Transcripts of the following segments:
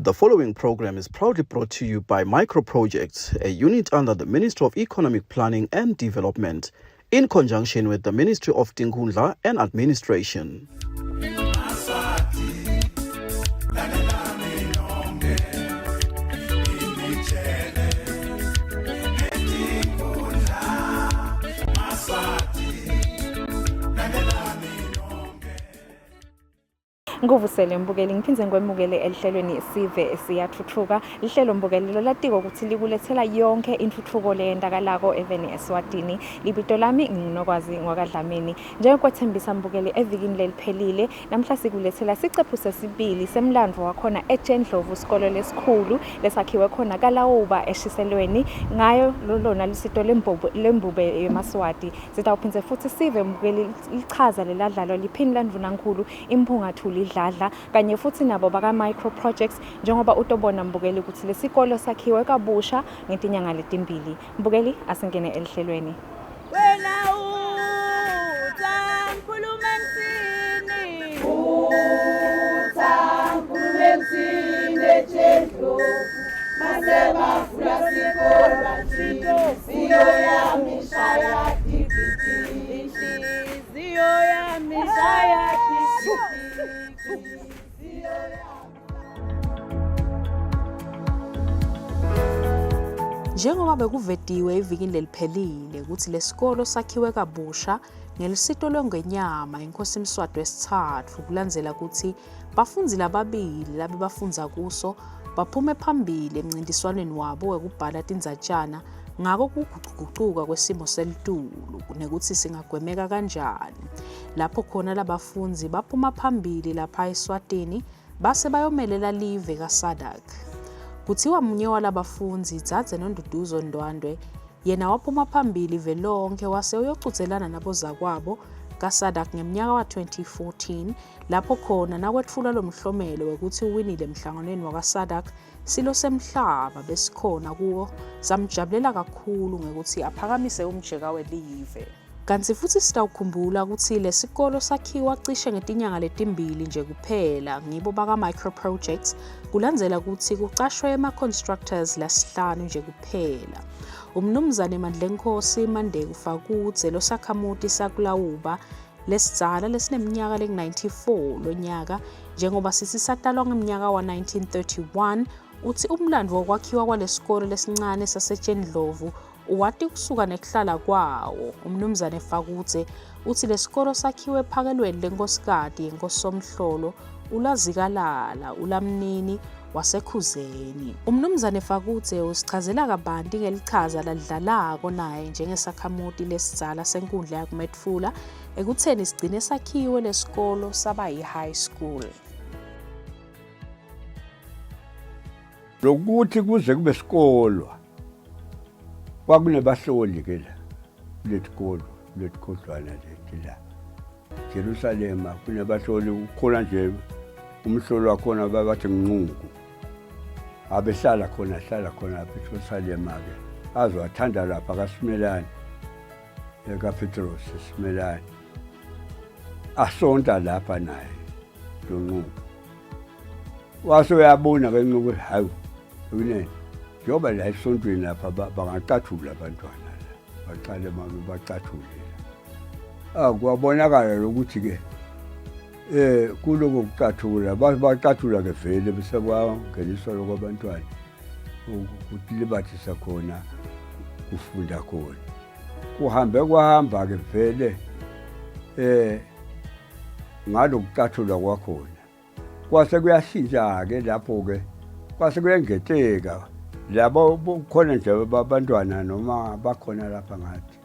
The following program is proudly brought to you by Micro Projects, a unit under the Ministry of Economic Planning and Development, in conjunction with the Ministry of Tinkhundla and Administration. Ngikuvusele mbukeli ngiphindze ngikwemukele elihlelweni Sive Siyathuthuka. Lihlelo mbukeli lolatiko ukuthi likulethela yonke intuthuko leyentakalako eveni Eswatini. Libito lami nginguNokwazi ngwakaDlamini. Njengokwethembisa mbukeli evikini leliphelile, namhla sikulethela sicephu sesibili semlandvo wakhona eTshendlovu sikolo lesikhulu lesakhiwe khona kaLawuba eShiselweni ngayo lolona lusito lembube yemaSwati. Sitawuphindze futhi sive mbukeli lichaza leladlalwa liphini landvunankhulu Imphunga Thuli Dladla kanye futhi nabo baka-Micro Projects njengoba utobona mbukeli ukuthi lesikolo sakhiwe kabusha ngetinyanga letimbili. Mbukeli asingene elihlelweni. Wena utha ngikhulume ngithini Utha ngikhulume ngithini eTshendlovu mase bavula sikolwa inhliziyo yami ishaya digidi inhliziyo yami ishaya digidi Njengoba bekuvetiwe evikini leliphelile ukuthi lesikolo sakhiwe kabusha ngelusito lwengenyama inkosi Mswati wesithathu kulandzela ukuthi bafundzi lababili labebafundza kuso baphume phambili emncintiswaneni wabo wekubhala tindzatjana ngako kugucugucuka kwesimo selitulu nekutsi singagwemeka kanjani. Lapho khona labafundzi baphuma phambili lapha eSwatini base bayomelela live kaSADC. Kuthiwa munye walabafundzi, Dzadze Nonduduzo Ndwandwe, yena waphuma phambili velonke wase uyocudzelana nabozakwabo kaSADC ngemnyaka wa-2014 lapho khona nakwetfulwa lomhlomelo wekutsi uwinile emhlanganweni wakaSADC Silo semhlaba besikhona kuwo samjabulela kakhulu ngekutsi aphakamise umjeka welive. Kantsi futsi sitawukhumbula kutsi lesikolo sakhiwa cishe ngetinyanga letimbili nje kuphela ngibo baka-Micro Projects kulandzela kutsi kucashwe ema-constructors lasihlanu nje kuphela. Umnumzane Mandlenkhosi Mandeku Fakudze losakhamuti sakulawuba lesidzala lesineminyaka lengu-94 lonyaka njengoba sisi satalwa ngemnyaka wa-1931 utsi umlandvo wokwakhiwa kwalesikolo lesincane saseTshendlovu uwati kusuka nekuhlala kwawo. Umnumzane Fakudze utsi lesikolo sakhiwe ephakelweni lenkosikati yenkosi Somhlolo uLazikalala uLamnini waseKhuzeni. Umnumzane Fakudze usichazela kabanti ngelichaza lalidlalako naye njengesakhamuti lesidzala senkundla yakuMetfula ekutheni sigcine sakhiwe lesikolo saba yi-high school. Lokuthi kuze kube sikolwa kwakunebahloli ke la kuletikolo kuletikodlwana leti la Jerusalema kunebahloli kukhona nje umhloli wakhona babathi nguncuku abehlala khona ahlala khona lapha eJerusalema-ke aze wathanda lapha kaSimelane ekaPetros Simelane asonta lapha naye lo ncuku wase uyabona ke ncuku hawu kunene njengoba la esontweni lapha bangacathula abantwana la baqale bacathule la ah kwabonakala lokuthi ke eh kuloko kucathula bacathula ke vele bese kwangeniswa lokho abantwana ukuthi libathisa khona kufunda khona kuhambe kwahamba ke vele eh ngalokucathulwa kwakhona kwase kuyashintsha-ke lapho-ke kwase kuyengeteka labo kukhona nje abantwana noma bakhona lapha ngathi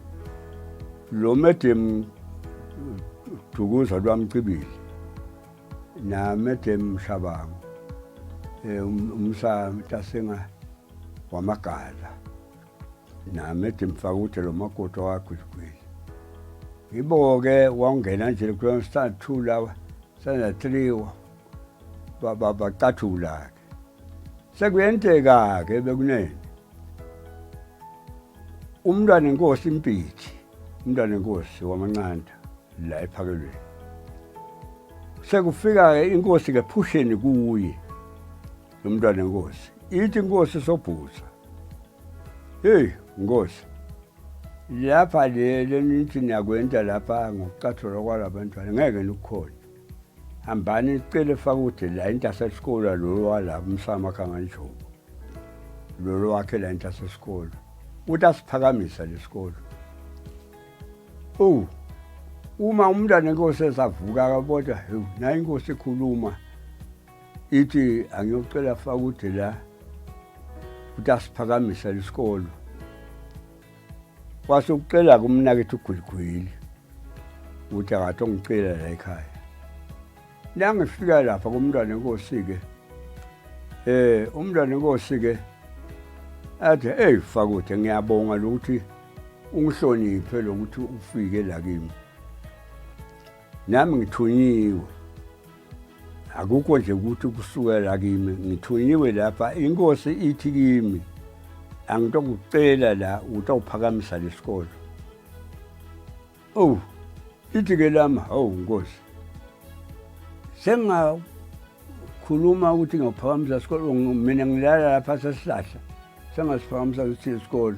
lo medem dukuza lwamcibili namedem shabangu um umsa mtasenga wamagala namedem fakude lo makoti wakagwiligwili ngibo-ke wangena nje kulo standard two lawa standard three bacathula-ke sekuyenteka-ke bekunene umntwana enkosi impithi umntwana enkosi wamancanda la ephakelweni sekufika-ke inkosi-ke phusheni kuye. Nomntwana enkosi. Ithi inkosi sobhuza. Hey nkosi. Lapha le lenithi niyakwenta lapha ngokucathula kwalabantwana ngeke nikukhona. Hambani nicele fakude la intasesikolo lo wala umsama kanganjobo. Lolo wakhe la intasesikolo. Uthi asiphakamisa lesikolo. Oh uma umntwana enkosi esavuka akabodwa hewu nayo inkosi ikhuluma ithi angiyocela fakude la ukuthi asiphakamisa lesikolo. Wase ucela kumnakethu uGwiligwili ukuthi akathi ongicela la ekhaya. Nangifika lapha kumntwana enkosi-ke eh umntwana enkosi-ke athi eyi fakude ngiyabonga lokuthi ungihloniphe lokuthi ufike la kimi. Nami ngithunyiwe. Akukho nje ukuthi kusukela kimi ngithunyiwe lapha inkosi ithi kimi angitokucela la ukuthi awuphakamisa lesikolo. Oh ithi ke lami hawu nkosi sengakhuluma ukuthi ngiyophakamisa isikolo mina ngilala lapha sesihlahla sengasiphakamisa ukuthi isikolo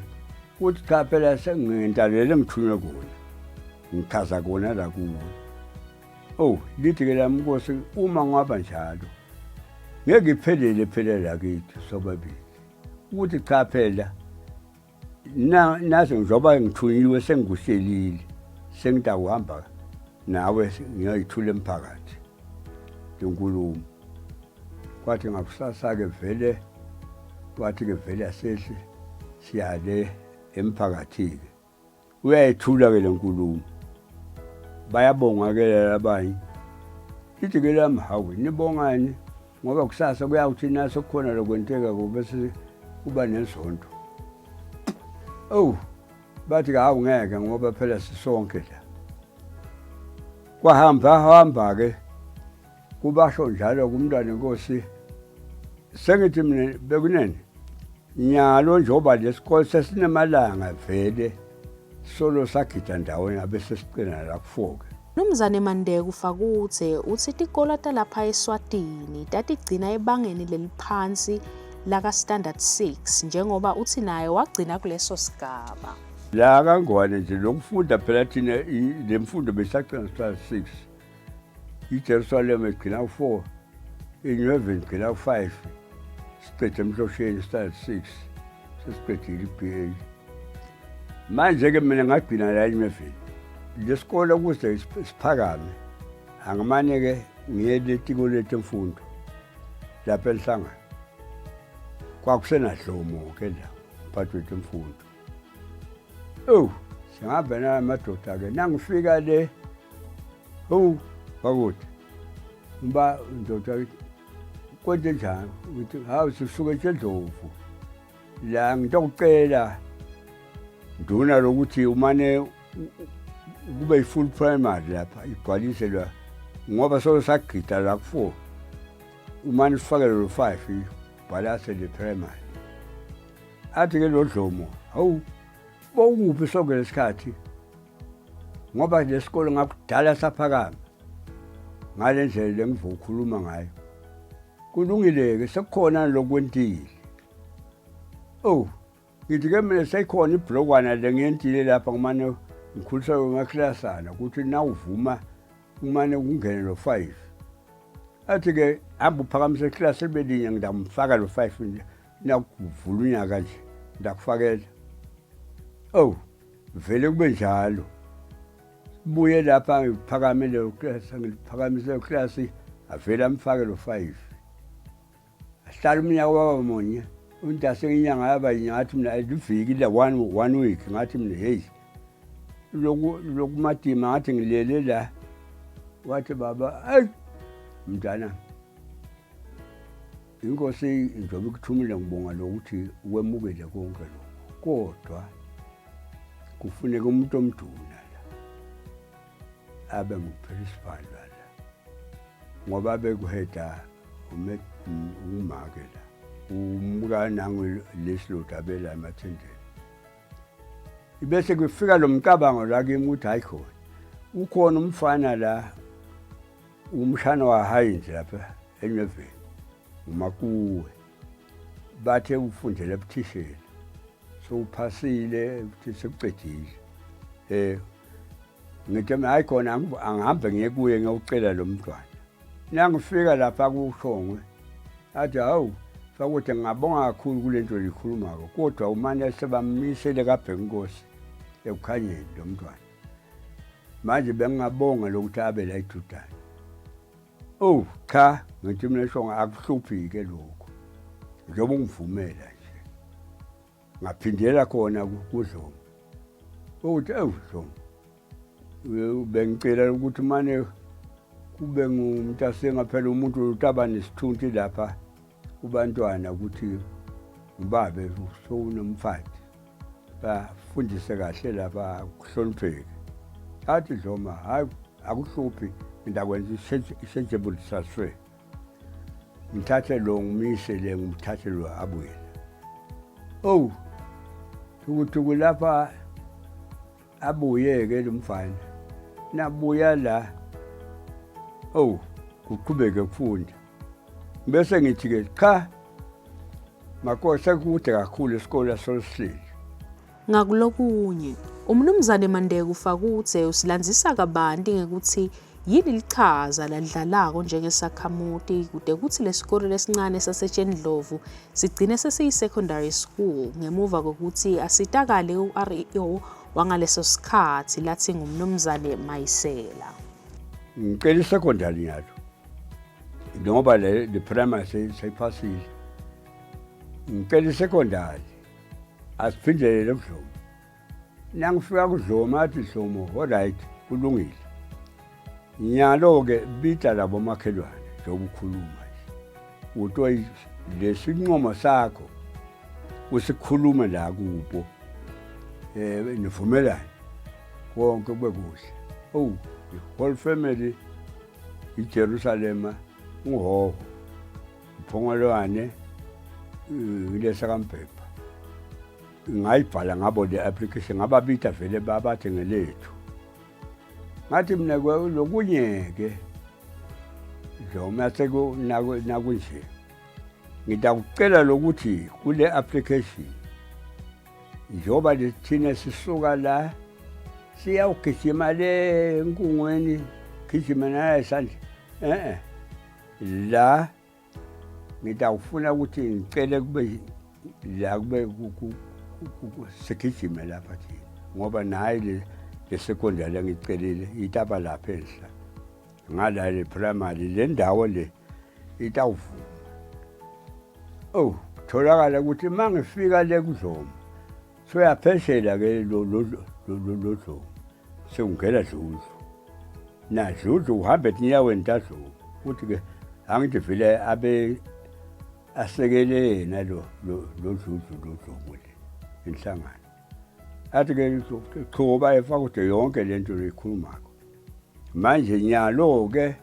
uthi cha phela sengingentalele ngithunywe kona ngichaza kona la kuwe Oh, lithi ke lami Nkosi uma ngaba njalo ngeke iphelele phela la kithi sobabili. Ukuthi cha phela na nase njengoba ngithunyiwe sengikuhlelile sengitakuhamba nawe ngiyoyithula emphakathi lenkulumo. Kwathi ngakusasa ke vele wathi ke vele asehle siyale emphakathi-ke. Uyayethula ke lenkulumo. Bayabonga ke labanye. Lithi ke lami hawu nibongani ngoba kusasa kuyawuthi naso kukhona lokwenteka bese kuba nezonto. Oh bathi hawu ngeke ngoba phela sisonke la. Kwahamba hamba ke kubasho njalo kumntwana inkosi sengithi mina bekunene Nyalo njengoba lesikole sesinemalanga vele solo sagida ndawonye abe sesicina la kufoke. Mnumzane Mandeku Fakudze utsi tikolwa talapha eSwatini tatigcina ebangeni leliphansi laka-Standard 6 njengoba utsi naye wagcina kuleso sigaba. La kaNgwane nje lokufunda phela thina le mfundo besagcina standard 6. IJerusalema igcina ku-4, iNewhaven igcina ku-5, siqede emhlosheni standard 6, sesiqedile i-BA. Manje-ke mina ngagcina la eNewhaven. Lesikole ukuze siphakame, angimane-ke ngiye letiko lethu emfundo lapha enhlangano. Kwakusenadlomo-ke la, umphathi wethu emfundo. Ewu, singahamba nalamadoda-ke nangifika le Hawu, bakuthi. Ngiba ndoda kwenze njani? Ngithi hawu sisuke eTshedlovu. La ngitokucela nduna lokuthi umane kube i-full primary lapha igcwalise la ngoba solo sagida la ku-four umane usifakele lo five ibhalase le primary athi-ke lo dlomo hawu bowukuphi sonke lesikhathi ngoba lesikole ngakudala saphakama ngale ndlela lengiva ukhuluma ngayo kulungile-ke sekukhona lokwentile oh ngithi ke mina seyikhona ibhlokwana le ngiyentile lapha ngimane ngikhulisa umakhilasana ukuthi nawuvuma kumane kungene lo 5 athi ke hamba uphakamise iklasi libe linye ngidamfaka lo 5 nje nakuvula unyaka nje ndakufakela oh vele kube njalo buye lapha ngiphakame leyo class ngiphakamise leyo class avele amfake lo 5 ahlala umnyaka waba munye untase inyanga yaba yinye ngathi mina liviki la one one week ngathi mina hey loku lokumadima ngathi ngilele la wathi baba ayi mntana Inkosi njengoba ikuthumile ngibonga lokuthi wemukele konke lokho kodwa kufuneka umuntu omduna la abe nguprincipal la ngoba bekuheda umake la umkanangu lesilutho abela emathendeni ibese kufika lo mcabango la kimi ukuthi hayi khona ukhona umfana la umshana waHayinzi lapha eNyeveni. Ngumakuwe bathe ufundele ebuthisheni sowuphasile futhi sekucedile eh ngithi mina hayi khona angihambe ngiye kuye ngiyocela lo mntwana nangifika lapha kushongwe athi hawu fakuthi ngingabonga kakhulu kule nto likhulumako kodwa umane sebammisele kabhenkosi ekukhanyeni lo mntwana manje bengingabonga lokuthi abe la idudane Oh cha ngithi mina shonga akuhluphi-ke lokho njengoba ungivumela nje ngaphindela khona kuDlomo ukuthi ewu Dlomo bengicela ukuthi mane kube ngumntasenga phela umuntu utaba nesithunti lapha kubantwana ukuthi ngibabe sowunomfati bafundise kahle lapha kuhlonipheke athi Dloma hayi akuhluphi ngidakwenza i-changeable transfer ngithathe lo ngimise le ngimthathe lo abuye owu thukuthuku lapha abuye-ke lo mfana nabuya la owu kuqhubeke kufunda bese ngithi-ke cha Makoti sekude kakhulu isikole soluhleli. Ngakulokunye, uMnumzane Mandeko Fakudze usilandzisa kabanti ngekutsi yini lichaza lalidlalako njengesakhamuti kute kutsi lesikole lesincane saseTjendlovu sigcine sesiyi-secondary school ngemuva kwekutsi asitakale u-REO wangaleso sikhatsi latsi nguMnumzane Mayisela. Ngicela i-secondary nyalo. Njengoba le le primary seyiphasile. Ngicela i-secondary asiphindelele kuDlomo. Nangifika kuDlomo athi Dlomo alright kulungile. Nyalo-ke bita labo makhelwane njengoba ukhuluma nje. Utoyi lesinqumo sakho usikhulume la kubo. Eh nivumelane konke kube kuhle. Oh, the whole family iJerusalema uHoho uPhongolwane ilesakaMbhebha ngayibhala ngabo le application ngababita vele babathe ngelethu ngathi mina lokunye-ke noma nakunje ngitakucela lokuthi kule application njengoba thina sisuka la siyawugijima le enkungweni gijima naye isandla eh la ngitawufuna ukuthi ngicele kube la kube sigijime lapha thina ngoba naye le le secondary engiyicelile itaba lapha enhla ngala le primary le ndawo le itawuvuma oh tholakala ukuthi uma ngifika le kudlomo soyapheshela ke lo lo lo lo dlomo sewungena dludlu na dludlu uhambe etinyaweni tadlomo kuthi ke angithi vele abe asekele yena lo lo lo dludlu lo dlomo le inhlangano athi ke qhuba efaka ukuthi yonke lento leyikhulumako manje nyalo ke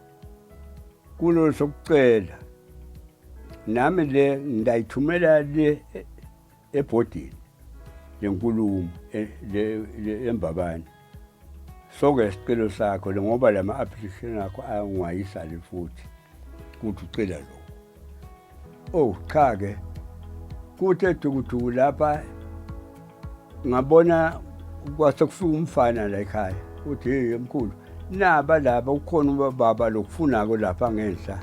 kulo sokucela nami le ngidayithumela le ebhodini lenkulumo e, le embabane soke isicelo sakho le ngoba lama application akho ayangwayisa le futhi kuthi ucela lokho oh cha ke kuthe dukuduku lapha ngabona kwase kufika umfana la ekhaya uthi hey mkhulu naba laba ukhona ubaba lokufunako lapha ngenhla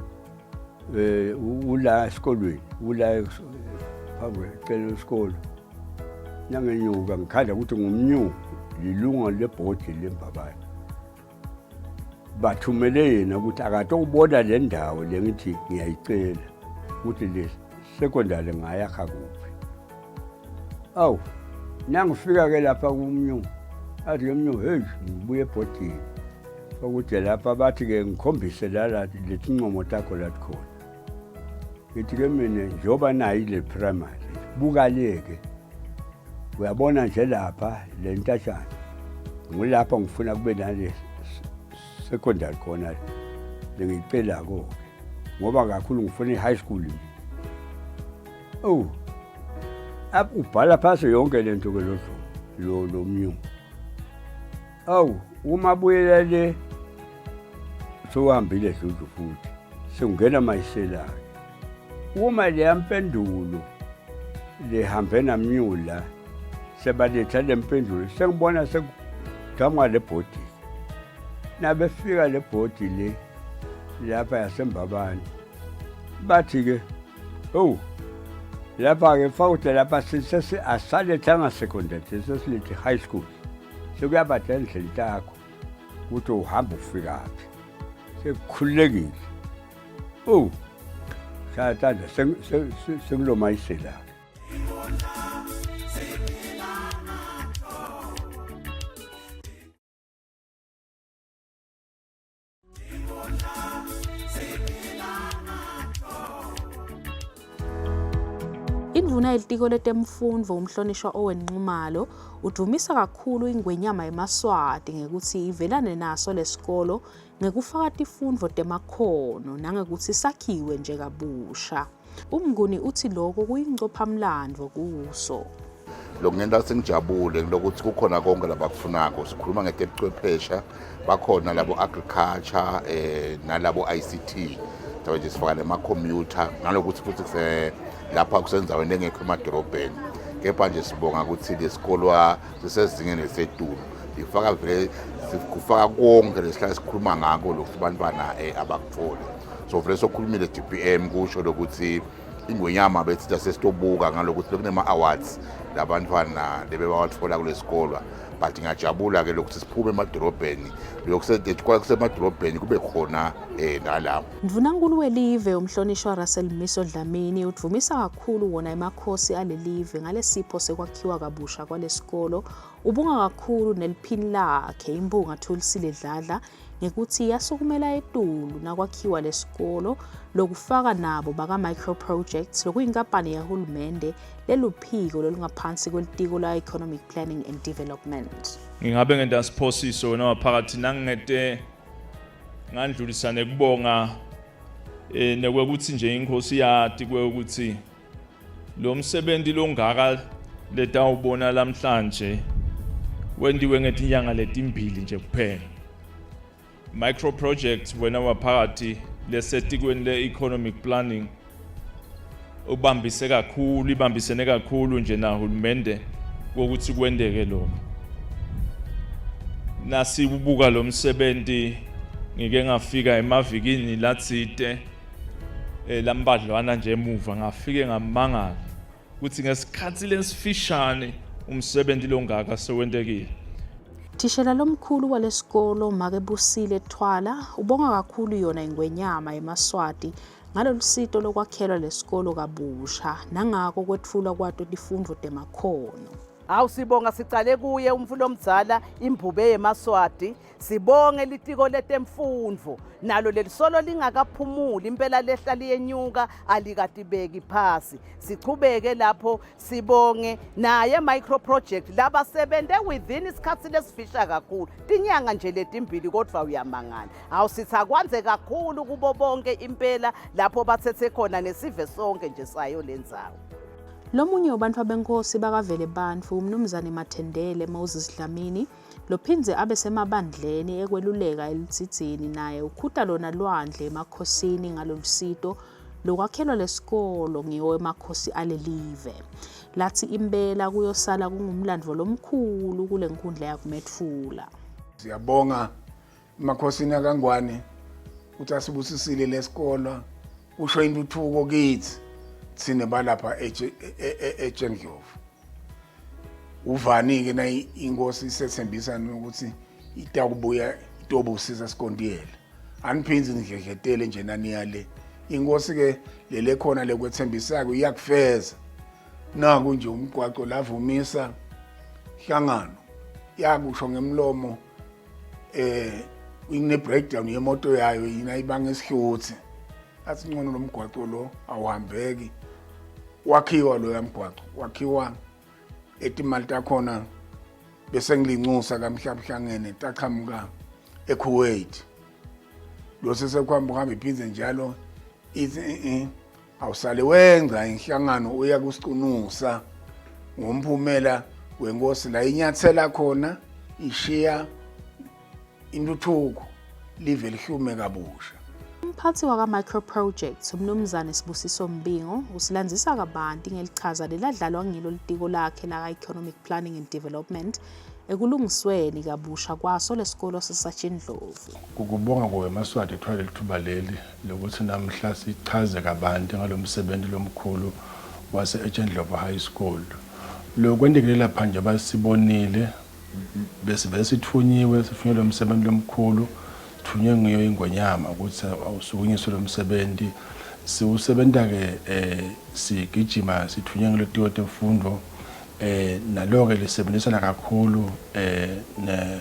eh ula esikolweni ula phambi kwecele lesikolo nangenyuka ngikhala ukuthi ngumnyuku lilunga lebhodi lembabane bathumele yena ukuthi akatowubona le ndawo le ngithi ngiyayicela ukuthi le secondary ngayakha kuphi awu nangifika-ke lapha kumnyungu athi ke mnyungu heyi ngibuye ebhodini ukuthi lapha bathi-ke ngikhombise lala letincomo takho lathi khona ngithi-ke mina njengoba nayo ile primary buka le-ke uyabona nje lapha le ntatshana ngulapha ngifuna kube nale secondary khona lengiyicelako-ke ngoba kakhulu ngifuna i-high school mina owu ubhala phasi yonke le nto ke lo lo lo mnyungu awu uma buyela le sowuhambile dludlu futhi sewungena mayisela-ke. Uma leya mpendulo lihambe namnyula sebaletha le mpendulo sengibona sekuqhamuka le bhodi nabefika le bhodi le lapha yasembabane bathi-ke owu lapha-ke fawuthi lapha asalethanga secondary sesilethe high school sekuyabadla endlini takho ukuthi uhamba ufikaphi sekukhululekile owu shaya tandla sekulomayisela-ke Indvuna yelitiko letemfundvo umhlonishwa Owen Nxumalo udvumisa kakhulu ingwenyama yemaSwati ngekutsi ivelane naso lesikolo ngekufaka tifundvo temakhono nangekutsi sakhiwe nje kabusha. UMnguni uthi loko kuyingcophamlandvo kuso. Lokungenta sengijabule ngilokuthi kukhona konke labakufunako. Sikhuluma ngetebuchwephesha, bakhona labo agriculture eh nalabo ICT. Sabe nje sifaka nema-computer nalokuthi futhi kuse lapha kusendaweni engekho emadorobheni. Kepha nje sibonga ukuthi lesikolwa sisezingeni elisetulu. Lifaka vele kufaka konke lesihlala sikhuluma ngako lokhu bantwana eh, abakutholi. So vele sokhulumile DPM kusho lokuthi ingwenyama bethi sesitobuka ngalokuthi bekunema-awards labantwana lebebawatfola kulesikolwa but ngiyajabula ke lokuthi siphume emadolobheni lokusetikwa kusemadolobheni kube khona eh nalapho. Ndvunankulu welive umhlonishwa Russell Miso Dlamini udvumisa kakhulu wona emakhosi alelive ngalesipho sekwakhiwa kabusha kwalesikolo. Ubonga kakhulu neliphini lakhe Impunga Thulisile Dladla ngekutsi yasukumela etulu nakwakhiwa lesikolo lokufaka nabo baka-Micro Projects lokuyinkampani yahulumende leluphiko lolungaphansi kwelitiko la-Economic Planning and Development. Ngingabe ngenta siphosiso wena waphakathi nangingete ngandlulisa nekubonga eh nekwekuthi nje inkosi yati kwekuthi Lo msebenzi longaka letawubona lamhlanje wentiwe ngetinyanga letimbili nje kuphela. Micro project wena waphakathi lesetikweni le-economic planning ubambise kakhulu ibambisene kakhulu nje nahulumende kokuthi kwenteke lokho. Nasibuka lo msebenzi ngike ngafika emavikini latsite eh, lambadlwana nje emuva ngafike ngamangala ukuthi ngesikhathi lesifishane umsebenzi longaka sewentekile. Thishela lomkhulu walesikolo Make Busile Thwala ubonga kakhulu yona ingwenyama yemaSwati ngalolusito lokwakhelwa lesikolo kabusha nangako kwetfulwa kwato tifundvo temakhono. Hawu sibonga sicale kuye umfula omdzala imbube yemaSwati Sibonge litiko letemfundvo nalo lelisolo lingakaphumuli impela lehla liyenyuka alikatibeki phasi. Sichubeke lapho sibonge naye micro project labasebente within isikhathi lesifisha kakhulu tinyanga nje letimbili kodwa uyamangala. Hawu sithi akwanze kakhulu kubo bonke impela lapho bathethe khona nesive sonke nje sayo lendzawo. Lomunye webantfwabenkhosi bakavele bantfu uMnumzane Mathendele Moses Dlamini Lophindze abe semabandleni ekweluleka eLudzidzini naye ukhuta lona lwandle emakhosini ngalolusito lokwakhelwa lesikolo ngiwo emakhosi alelive. Latsi impela kuyosala kungumlandvo lomkhulu kulenkhundla yakumetfula. Siyabonga emakhosini akaNgwane ukuthi asibusisile lesikolo kusho intuthuko kithi thina balapha eTshendlovu. Uvani-ke na inkosi isethembisa ukuthi itakubuya itobusisa sikontiyela. Aniphindzi nidledletele nje naniya le. Inkosi-ke lele khona lekwethembisako iyakufeza. Naku nje umgwaqo lavumisa hlangano yakusho ngemlomo eh ine breakdown yemoto yayo yina ibanga esihluthe athi ngcono lo mgwaqo lo awuhambeki wakhiwa loya mgwaqo wakhiwa etimali takhona bese ngilinxusa kamhlabuhlangene taqhamuka eKuwait lo sesekuhamba uhamba iphinde njalo ithi eh awusale wenza inhlangano uya kusicunusa ngomphumela wenkosi la inyathela khona ishiya intuthuko live lihlume kabusha. Umphathi waka-Micro Projects, uMnumzane Sibusiso Mbingo, usilandzisa kabanti ngelichaza leladlalwa ngilo litiko lakhe laka-Economic Planning and Development ekulungisweni kabusha kwaso lesikolo saseTshindlovu. Kukubonga kuwe Maswati kuthola leli thuba leli lokuthi namhla sichaze kabanti ngalo msebenzi lomkhulu wase-Etshendlovu High School. Lokwentekile lapha njengoba sibonile besivele sithunyiwe sithunyelwe umsebenzi lomkhulu sithunywe ngiyo ingonyama ukuthi awusukunyiswe lo msebenzi siwusebenta-ke um sigijima sithunywe ngiletiwo temfundo eh nalo-ke lisebenzisana kakhulu eh ne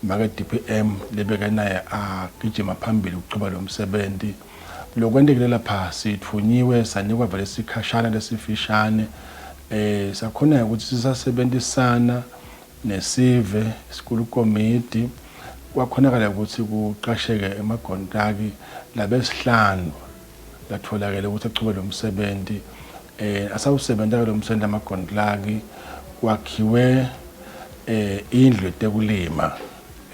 make DPM lebeke naye agijima phambili ukuqhuba lo msebenzi lokwentekile lapha sithunyiwe sanikwa vele sikhashana lesifishane eh sakhona ukuthi sisasebenzisana nesive school committee kwakhonakala ukuthi kuqasheke emagontaki labesihlanu latholakele ukuthi achube lo msebenzi eh asawusebenta lo msebenzi amagontlaki kwakhiwe eh indlu yetekulima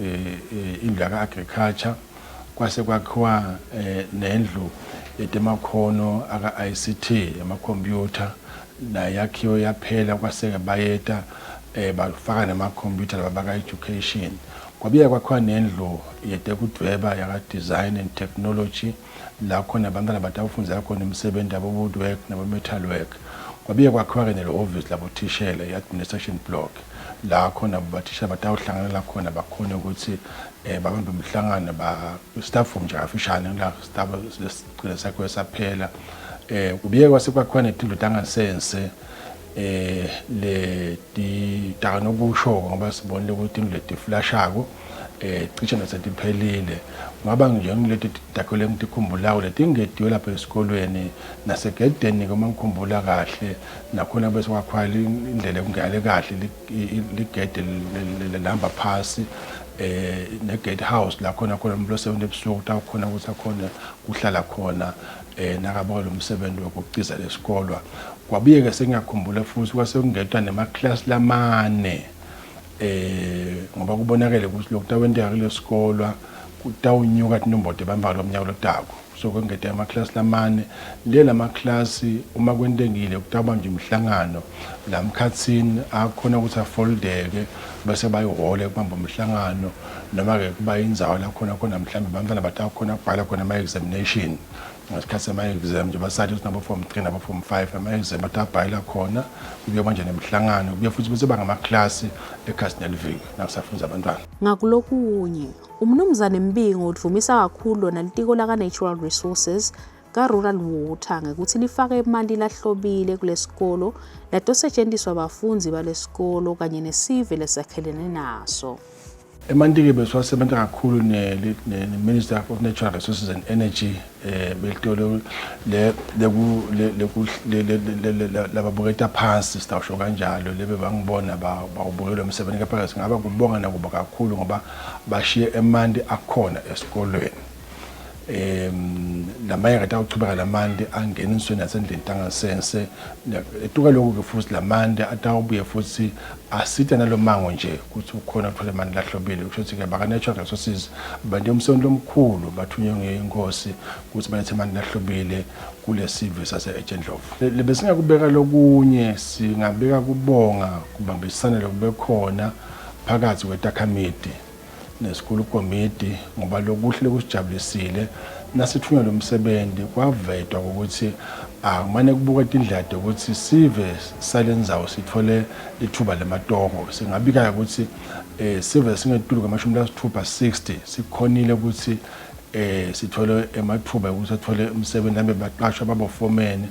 eh, eh indlu yaka agriculture kwase kwakhiwa eh, nendlu yetemakhono aka ICT amakhompyutha nayo yakhiwe yaphela kwaseke bayeta eh bafaka namakhompyutha laba baka education kwabuye kwakhiwa nendlu yetekudvweba yaka design and technology la khona abantwana batawufundzela khona imisebenzi yabo woodwork nabo metal work kwabuye kwakhiwa-ke nelo-office labothishela i-administration block la khona bathisha batawuhlanganela khona bakhone ukuthi um babambe umhlangano ba-staff room nje kafishane la staff lesigcine sakhiwe saphela um kubuye kwase kwakhiwa netindlu tangasense eh le titanokusho ngoba sibonile ukuthi indlu letiflashako eh cishe nasetiphelile ngaba nje ngileti takho lengitikhumbulako letingediwe lapha esikolweni nasegedeni uma ngikhumbula kahle nakhona bese kwakhwala indlela ekungale kahle ligede lihamba phasi eh ne-gate house la khona khona umuntu osebenza ebusuku utawukhona ukuthi akhona kuhlala khona eh nakabuka lo msebenzi wokuciza lesikolwa kwabuye-ke sengiyakhumbula futhi kwase kungetwa nemaklasi lamane eh ngoba kubonakele ukuthi lokutawenteka kulesikolwa kutawunyuka tinombolo tebantfwana lomnyaka lotako so kwengeta emaklasi lamane le lamaklasi uma kwentekile kutawuba nje imihlangano la mkhathini akhona ukuthi afoldeke bese bayihole kubamba umhlangano noma-ke kuba indzawo la khona khona mhlawumbe bantwana batawukhona kubhala khona ama-examination ngesikhathi sama-exam nje basathi ukuthi nabo-form 3 nabo-form 5 ama-exam batabhalela khona kubuye manje nemihlangano kubuye futhi bese bangamaklasi ekhasi neliviki nakusafunza abantwana. Ngakulokunye, uMnumzane Mbingo udvumisa kakhulu lona litiko laka-Natural Resources ka-Rural Water ngekutsi lifake emanti lahlobile kulesikolo latosetjentiswa bafundzi balesikolo kanye nesive lesakhelene naso. Emanti-ke besiwasebenta kakhulu ne-Minister of Natural Resources and Energy eh belitolo le lababuketa phansi sitawusho kanjalo lebe bangibona bawubukela umsebenzi kepha singaba kubonga nakubo kakhulu ngoba bashiye emanti akhona esikolweni um lamanye kade awuchubeka lamanti angeniswe nasendlini tangasense etuka lokhu-ke futhi lamanti atawubuye futhi asite nalo mango nje ukuthi ukhona ukuthola emanti lahlobile kusho ukuthi-ke baka-natural resources bante umsebenzi lomkhulu bathunywe ngenkosi ukuthi balethe emanti lahlobile kule sive sase-Etshendlovu lebesingakubeka lokunye singabeka kubonga kubambisana lokube khona phakathi kwetakhamiti nesikulu komiti ngoba lokuhle lokusijabulisile nasithunywa lo msebenzi kwavetwa ukuthi akumane kubuka tindlela ukuthi sive salendzawo sithole lithuba lematoho singabika ukuthi eh sive singetulu kwamashumi lasithupha 60 sikhonile ukuthi eh sithole emathuba ukuthi athole umsebenzi lambe baqashwa babofomeni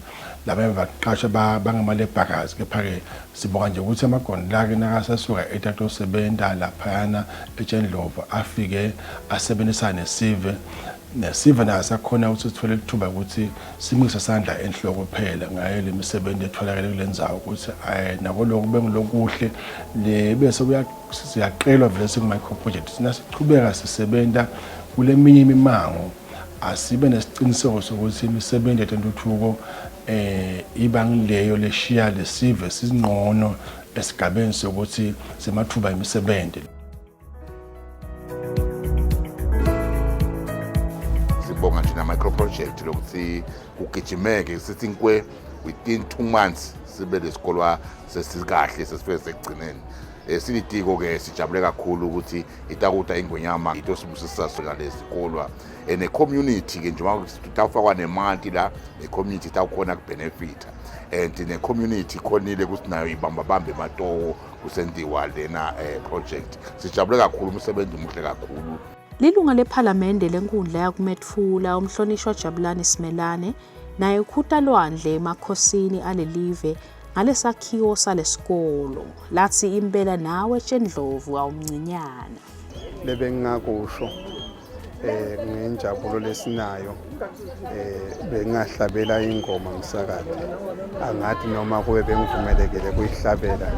labanye baqashwa bangamalebhakazi kepha-ke sibonga nje ukuthi amagondlake nakasasuka etatosebenza laphayana etshendlovu afike asebenzisane nesive nesive nayo sakhona ukuthi sithole lithuba ukuthi simikise sandla enhloko phela ngayo le misebenzi etholakele kule ndzawo ukuthi eh, nako lokhu bengilokuhle le bese siyaqelwa vele siku-micro project thina sichubeka sisebenta kule minye imimango asibe nesiciniseko sokuthi imisebenzi yetentuthuko eh iba ngileyo leshiya lesive singcono esigabeni sokuthi semathuba emisebenzi sibonga nje nama ukuthi kugijimeke sithi nkwe within 2 months sibe lesikolwa sesikahle sesifike sekugcineni. Silitiko ke sijabule kakhulu ukuthi itakuta ingwenyama itosibusisa sona lesikolwa ne-community ke njengoba kutawufakwa nemanti la, ne-community itawukhona kubenefita and ne-community ikhonile ukuthi nayo ibambabambe ematoho kusentiwa lena project. Sijabule kakhulu, umsebenzi umuhle kakhulu. Lilunga lephalamende lenkundla yakuMetfula umhlonishwa Jabulani Simelane naye ukhuta lwandle emakhosini alelive ngalesakhiwo salesikolo lathi impela nawe Tshendlovu awumncinyana. Lebengingakusho ngenjabulo lesinayo, bengahlabela ingoma msakade, angathi noma kube bengivumelekile kuyihlabela,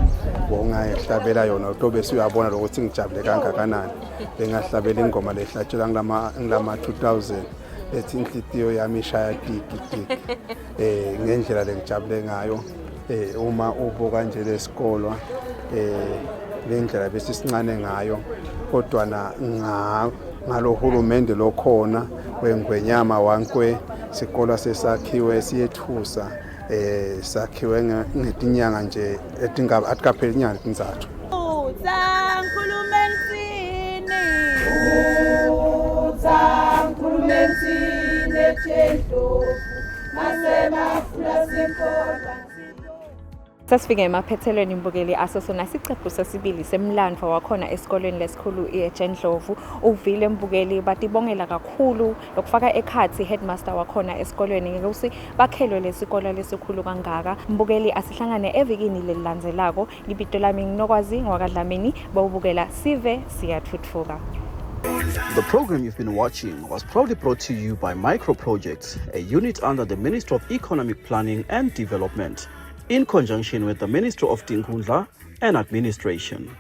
bongayihlabela yona utobe suyabona lokuthi ngijabule kangakanani. Bengahlabela ingoma lehlatshelwa ngilama 2000 ethi inhlitiyo yami ishaya tiki tiki, ngendlela lengijabule ngayo. Uma ubuka nje lesikolwa, lendlela bese sincane ngayo, kodwa na ngalo hulumende lokhona wengwenyama wankwe, sikolwa sesakhiwe siyethusa, sakhiwe ngetinyanga nje etingaba atikapheli inyanga letintsatfu. Utsankhulume nsini, utsankhulume nsini eTshendlovu masemafula sikholwa. Sesifike emaphethelweni mbukeli aso sona sicephu sesibili semlandvo wakhona esikolweni lesikhulu iEtshendlovu. Uvile mbukeli, batibongela kakhulu lokufaka ekhatsi headmaster wakhona esikolweni ngekuthi bakhelwe lesikolo lesikhulu kangaka. Mbukeli, asihlangane evikini lelilandzelako. Libito lami nginokwazi ngwakadlamini, bawubukela Sive Siyathuthuka. The program you've been watching was proudly brought to you by Micro Projects, a unit under the Ministry of Economic Planning and Development, in conjunction with the Ministry of Tinkhundla and Administration.